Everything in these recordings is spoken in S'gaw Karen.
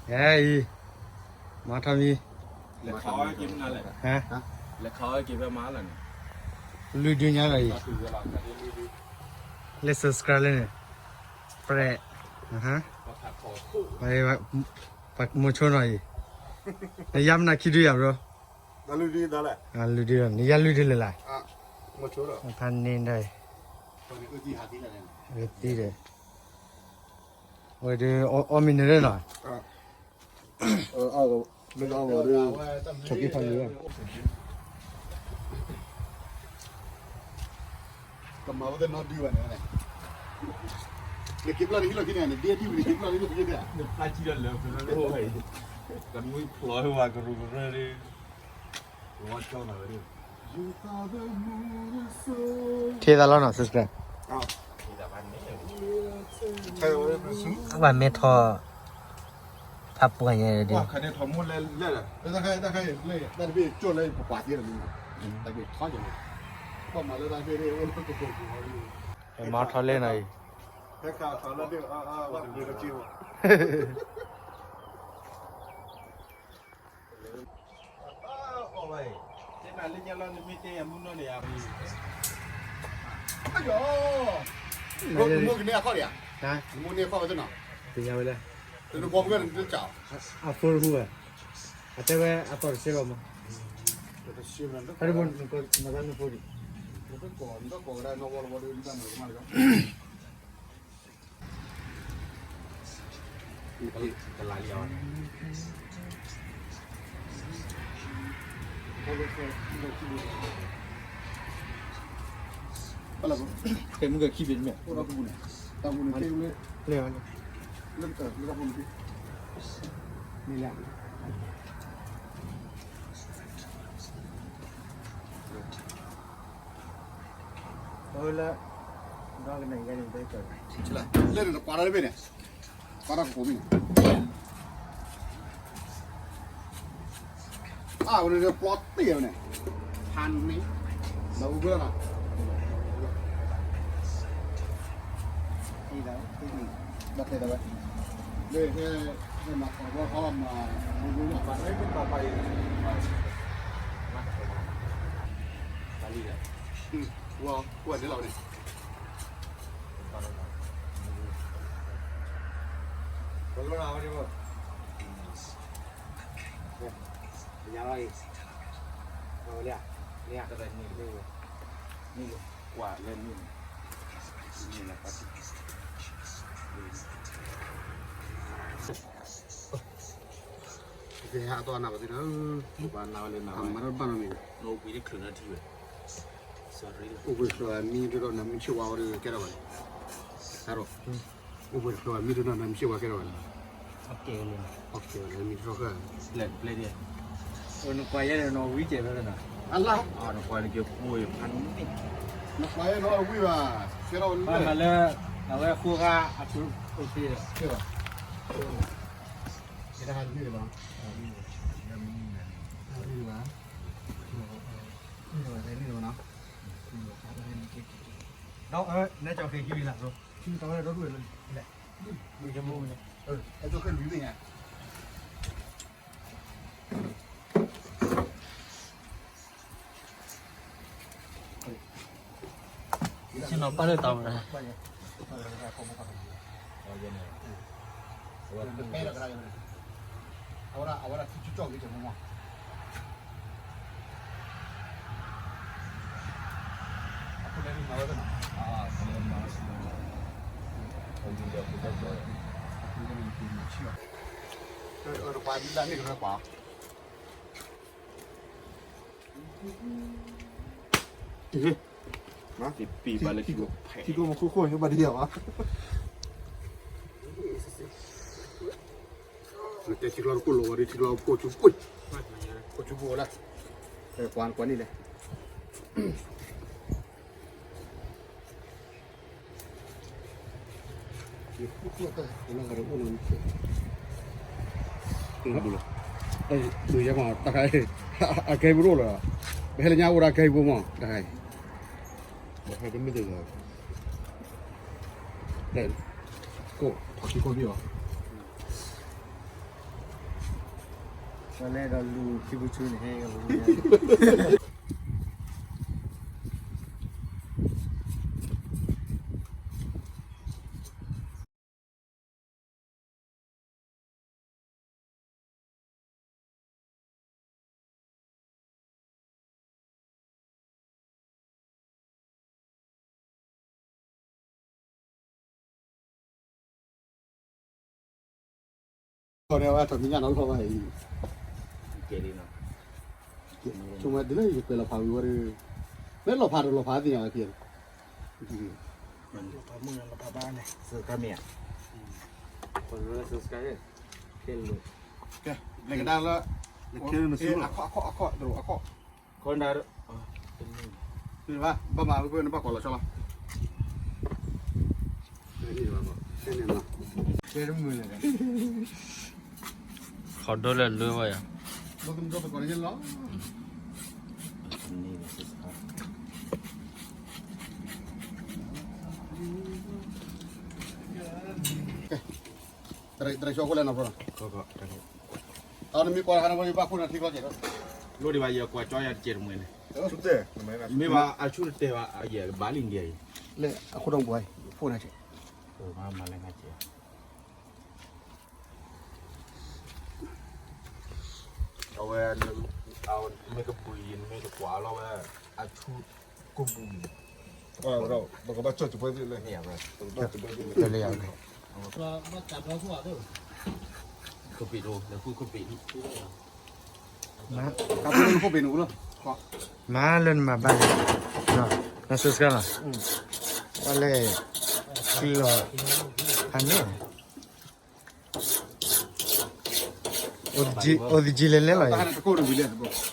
ဟဲအံၤ, မၤထီၣ်မံၤ, လဲၤခးအီၣ်က့ၤမနုၤလဲၣ်, ဟါ, လဲၤခးအီၣ်က့ၤဖဲမၤလၢန့ၣ်, လွံၢ်ဒုညါလီၤအံၤ, လဲၤ subscribe လၢန့ၣ်, ပြဲး, ပှၤမိၤဆိနီၤအံၤ, နယါမနုၤခံဒုယၤဘျီ, လွံၢ်ဒု, နယါလွံၢ်ဒုလၢ်လၢ်, ဖးန့ၣ်ဒီး, သံဒီး, ဝဲဒၣ်အီၣ်မ့ၤန့ၣ်လီၤ, မ့ၢ်အီၣ်ဒီး, ဆိးက့ဖးယံၤ, ကမၤဝဲတနီၤဒုဘၣ်န့ၣ်, နက့ၤပျၢ်နဟံၣ်လီၢ်ခံန့ၣ် နဒ့ဒံၣ်ဝံၤ နက့ၤပျၢ်နဟံၣ်လီၢ်ခံန့ၣ်, နဖျါကံဒီးလၢ, ကနွံဖျိးဝဲကရူၢ်ကရၢ, ထံၣ်သးလီၤနီၤ subscribe, ဘၣ်မ့ၢ်ထီၣ်, ဖးပှၢ်ညါဒီး, မၤထီၣ်လဲၣ်နီၤအံၤ, မိၢ်ကန့ၢ်အခီၣ်ဒံးဧါ, မိၢ်န့ၢ်အခီၣ်ဝဲသ့ၣ်နီၤ, သ့ၣ်ညါဝဲလဲၣ်, တနဘီမုၢ်ဝဲတကး, အဖိတမူဝဲ, အတဲဝဲအသီတစဲးဘၣ်မး, တၢ်တဘိ, နသးနဖိဒံး, တကိး, တကိးဝဲဒၣ်နီၢ်ဝီလီၤဝီဒီး ဒ်ဘၣ်မနုၤကမၣ်လၢ ခဲမုၢ်ကခံဘ့ၣ်မ့ၢ်, လၢ, လၢ, လၢ, လၢ, လၢန့ၣ် နကွၢ်တၢ်တဘ့ၣ်န့ၣ်, ကွၢ်တၢ်ကကိးမ့ၢ်န့ၣ်, အဝဲန့ၣ်ပျီတ့ၢ်ဝဲန့ၣ်, ဖးန့ၣ်, ဒီးအူကွဲလီၤနီၤ, ဘၣ်တဲဒၣ်ဝဲ, လၢဟဲ, ဟဲမၤခီၣ်ဘီခီမၤ, မၤ, ဝဲကွၢ်န့ၣ်လီၤဝဲန့ၣ် ကဟဲအသီနၤပသ့ၣ်ဒီး, ပှၤနၤဝဲလၢနၤဝဲ, အိၣ်ဘှံးတချုးနၤထံၣ်ဝဲ, အိၣ်ဘှံးတချုးမံၤဒိၣ်ဒီးနၤမံၤဆ့ၣ်ဝါဝဲဒီးကဲထီၣ်ဘၣ်န့ၣ်, ဟဲဒီး, အိၣ်ဘှံးတချုးမံၤဒိၣ်ဒီးနၤမံၤဆ့ၣ်ဝါကဲထီၣ်ဘၣ်န့ၣ်, အကဲလၢ, အကဲလၢမံၤတထီၣ်ဃၢ, နကွၢ်ယဲန့ၣ်နီၣ်ဝံၤကဲဖဲလဲၣ်နီၤ, အလါ, နကွၢ်န့ၣ်က့ၤဃိဖးန့ၣ်, နကွၢ်ယဲနီၣ်ဝံၤဘၣ်, ကဲထီၣ်ဝဲလၢ, အဝဲဃိဂၤအကျိၤအိၣ်သ့ဒီး, ကဲထီၣ်ဟးတမံၤလၢၤဘၣ်, တမံၤလၢၤဘၣ်, ဒီးနဲကၠီၤဃ့ဟံးဝံၤလၢ်, ဟံးတၢ်ဝဲဒီဒူၣ်ဝဲလၢ, ဟဲကၠီၤဃ့လွံၢ်သ့ၣ်ညါ ဆ့ၣ်နီၤပၢ်လၢတၢ်မနုၤ, အဝဲဒၣ်ထံကၠီကၠီၣ်ဂ့ၤကမီၤ, အခိၣ်လၢမၤဝဲသ့ၣ်နီၤ, အခိၣ်လၢမၤဝဲသ့ၣ်နီၤ, အခိၣ်လၢမၤဝဲသ့ၣ်နီၤ, အခိၣ်လၢမၤဝဲသ့ၣ်နီၤ, ပှၤမံၤလၢန့ၣ်ကရၢပှၤ ထံကျိမခိၣ်ခိၣ်ဘၣ်ဒံးယၤဘၣ်, နတဲထံကျိတကိၣ်လိာ်ဝဲဒီး ထံကျိကိၣ်ကၠူပှ့ၢ်, ကိၣ်ကၠူပှ့ၢ်လၢ, ကွၢ်ကွၢ်န့ၣ်လဲၣ်, ဒုးယဲမး တခါအံၤ အကဲဘိရိၣ်လီၤ, ပဟဲလၢညါအိၣ်ဒၣ်ကဲဘိမး တခါအံၤ, ပဟဲတမ့ၢ်တဂၤ, တ ထီၣ်ခံခိၣ်ဘံၣ်အီၤ, ပလဲၤဒီးလူၤခံပူၤဆူန့ၣ်ဟဲ, ထီၣ်န့ၣ်ဝဲထီၣ်မံၤညါနီၤလီၤဘၣ်အံၤ, ကဲလံနီၤ, ဆိကမိၣ်ဒ်လဲၣ် ယကွဲးလီၤဖးဝံၤဝဲဒီး, မ့ၢ်လီၤဖးတလီၤဖးသ့ၣ်ညါဝဲဖဲ, လီၤဖးမုၢ်လီၤဖးဘါန့ၣ်, ကဲ, ဘျဲၣ်ကဒါလၢ, အခီၣ်အခီၣ်အခီၣ်, ဘၣ်မၤဝဲနဘၣ်ကွၢ်လီၤဆီလီၤ, ခီဒိၣ်လၢလွဲဝဲယၤ, တရံးတရံးဆိအဃိလဲၣ်နီၤ, အန့ၣ်မ့ၢ်ကွၢ်တခါန့ၣ် ဘၣ်ဖှိၣ်နၤထံကီၢ်ကဲး, လိၣ်ဒံးဘၣ် ယကွၢ်ကၠီယၤတကဲးတမှဲၤန့ၣ်, မ့ၢ်ဘၣ်အဆူၣ်တတဲာ်ဘၣ် ယဘၣ်လံဒံးအံၤ, လၢအခိၣ်ဒီးဘှီ ဖှိၣ်နၤကဲး, မၤလၢနၤကဲး အဝဲ, မ့ၢ်ကဘုးအံၤ မ့ၢ်တကွၢ်လီၤဝဲ, အဆူၣ်ကိၣ်ပူၤန့ၣ်, ပကဘၣ်ကၠီၣ်ကပွဲသ့ၣ်လဲၣ်, တလဲၤယၤ, ခိၣ်ပ့းဒိၣ်, ခိၣ်ပ့းန့ၣ်, မၤလၢနမၤဘၣ်န့ၣ်, နစ့စကါလီၤ, ဝဲလဲၣ်, ခံလီၤ, ဖးန့ၣ် အိၣ်သယံၤလဲၤလဲၤလီၤအံၤ,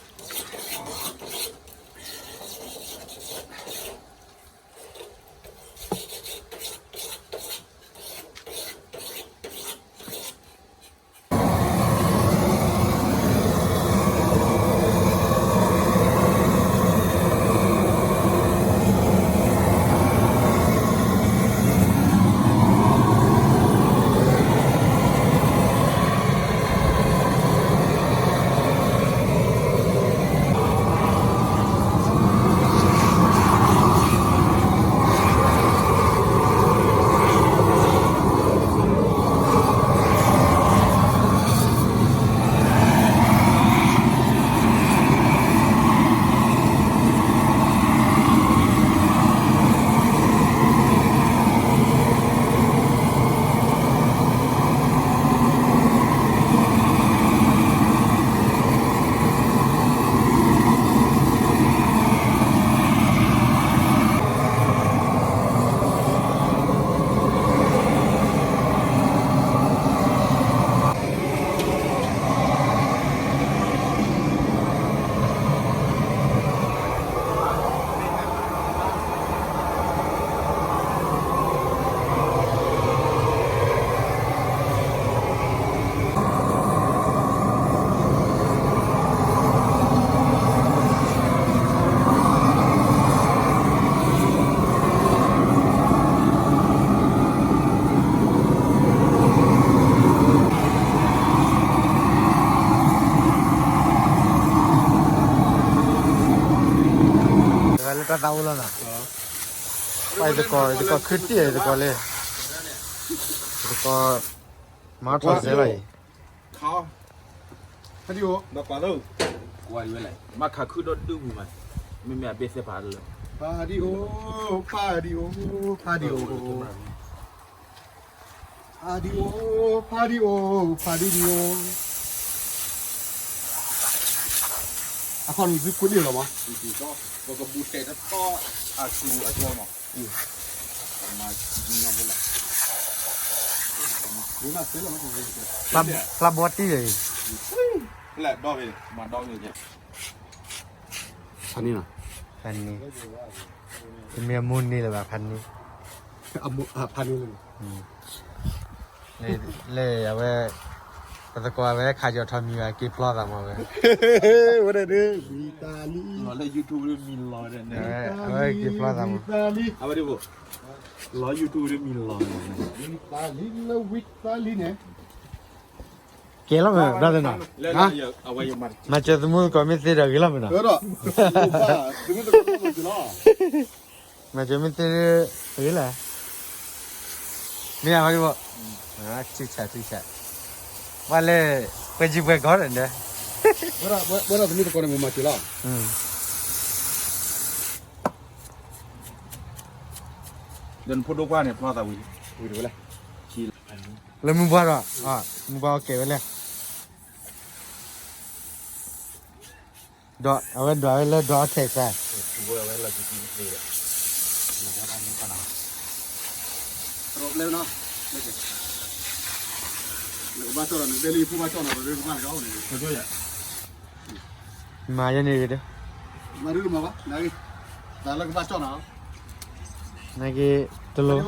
တဂၤလၢတၢ်သးအိၣ်လီၤနီၤ, ပှၤယသကိး ယသကိးခုတံၢ် ယသကိးလၢ, ယသကိး, မၤထီၣ်စဲလီၤအံၤ, ဖးဒံအိၣ်, ကွၢ်ဝဲလဲၣ် မၤခးခုဒီးဒုးဝံၤမး, မ့မ့ၢ်အဘ့ၣ်သဲၣ်ဖးလၢ, ဖးဒံအိၣ်, ဖးဒံအိၣ်, ဖးဒံအိၣ်, ဖးဒံအိၣ်, ဖးဒံအိၣ်, ဖးဒံဒံအိၣ်, အခီၣ်နုာ်သုကွံာ်န့ၣ်လီၤမး, ပကဘူးတဲတတီအဆူအကၠီမး, မၤညီဖိလၢ, ဖျါဘီတံၢ်အံၤ, ဖျါဒီဘ့ၣ် မၤဒီဘ့ၣ်ကဲ, ဖးန့ၢ်လီၤ, ဖးန့ၢ်, တမ့ၢ်အမိၢ်န့ၢ်လၢၤဘၣ် ဖးန့ၢ်, ဖးန့ၢ်လၢ လၢအဝဲ, ပသကိးအဝဲခးယီၤထီၣ်မံၤဘၣ် က့ၤဖျီသးမးဝဲ, ဝဲဒၣ်ဒ် မံၤတၢ်လံ, လီၤလၢ YouTube မံၤလီၤဝဲဒၣ်န့ၣ်, အဝဲက့ၤဖျီသးမး, အဝဲဒ်ဘိၣ်, လီၤ YouTube ဒ်မံၤလီၤ, ဝံသးလံလၢဝံသးလံန့ၣ်, ကဲလီၤမ့ၢ် brother နီၤ, မၤစၢၤသမူသကိးမ့ၢ်သ့ဒီးဂ့ၤလီၤမ့ၢ်နီၤ, မၤစၢၤမ့ၢ်သ့ဂ့ၤလီၤ, မ့ၢ်အဝဲဒၣ်ဘၣ်, ဆူၣ်ဆါဆူၣ်ဆါ, ဘၣ်လၢ ပှဲၤကံပှဲၤကီၢ်ဒီး, ဝဲဒၣ်သမူသကိးန့ၣ် မၤစၢၤလီၤ. ဒီးနဖိဒိၣ်ကွၢ်န့ၣ် ဖျီသးဝံၤ, ဝံၤတဝဲလဲၣ်, လၢမုၢ်ပှၢ်ဒီး, မုၢ်ပှၢ်အကဲဝဲလဲၣ်, ဒီးအဝဲဒွးဝဲလၢဒွးအီၣ်ထဲးစါ, မၤယဲန့ၣ်ဂ့ၤဒီး, နာ်က့တလိၣ်, မ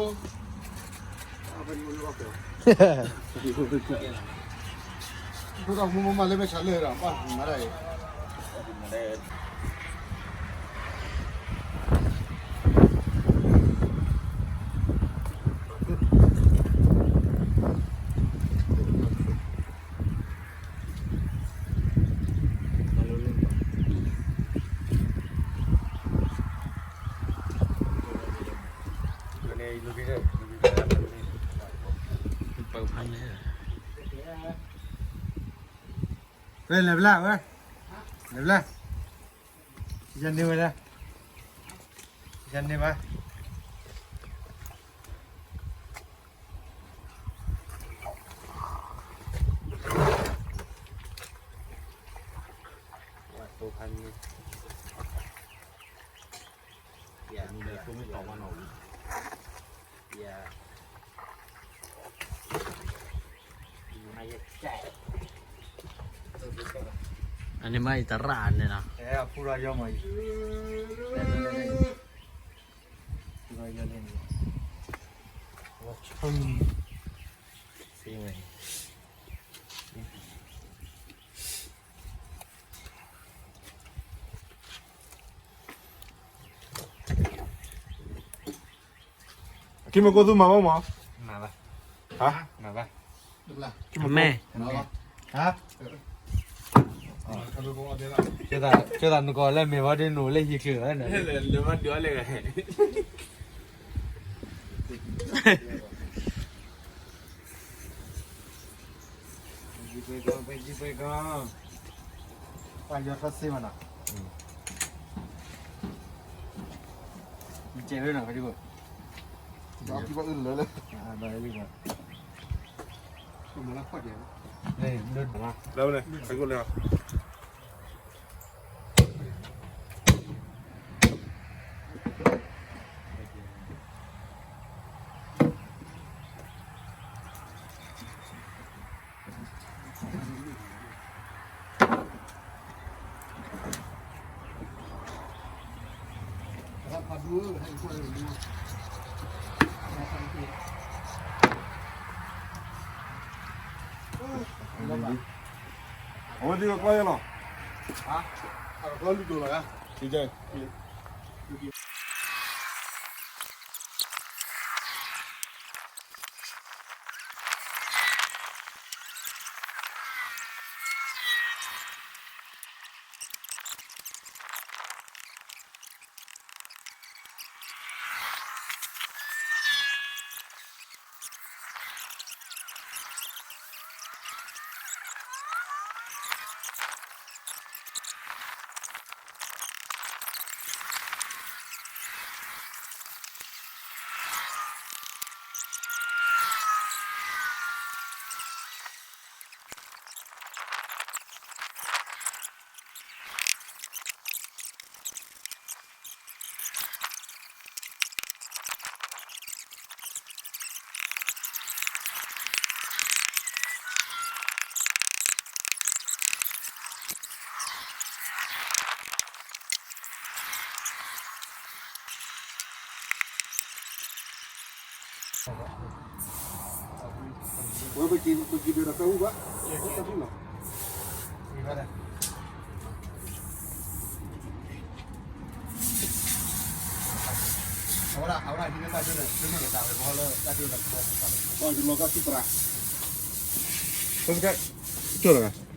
့ၢ်မ့ၢ်လၢမ့ၢ်ဆါလၢာ်ဒီး, ပဖးလဲၣ်, ဝဲလဲၤဘျါဝဲ, လဲၤဘျါ, ယန့ၢ်ဝဲဒၣ်, ယန့ၢ်ဘၣ်. အန့ၣ်မ့ၢ်အံၤတရၣ်န့ၣ်လီၤ. အဖူရယီမ့ၢ်အံၤ, ဖူရယီန့ၣ်, ဝါဆၢ, အခံမ့ၢ်ကိၢ်သူမၤဘၣ်မး, မၤဘၣ်, ဟါ, မၤဘၣ်, အမဲာ်, ဟါ, ကဲသးနကီးလၢမ့ၢ်ဝဲဒ်နအိၣ်လၢဟံၣ်ချုးဝဲန့ၣ်, ပှၤယီၤထီၣ်စ့မးနီၤ, ယကဲဝဲနီၤ, ဘၣ်အုၣ်လၢလၢ, လၢန့ၣ်, အဝဲသ့ၣ်ကကွၢ်ယဲလီၤ, အကကွၢ်လူၤဒိၣ်လီၤ, ဝဲပက့ၤပက့ၤဒီးတၢ်အူဘၣ်, အဝဲ အဝဲဒၣ်ဟံးန့ၢ်တၢ်ဒိန့ၣ် ဒိန့ၢ်ကသးဝဲ မဟီလၢတၢ်ဒိလီၤကီၢ်ဆူၣ်သရၣ်, ကၠိလီၤဂၤ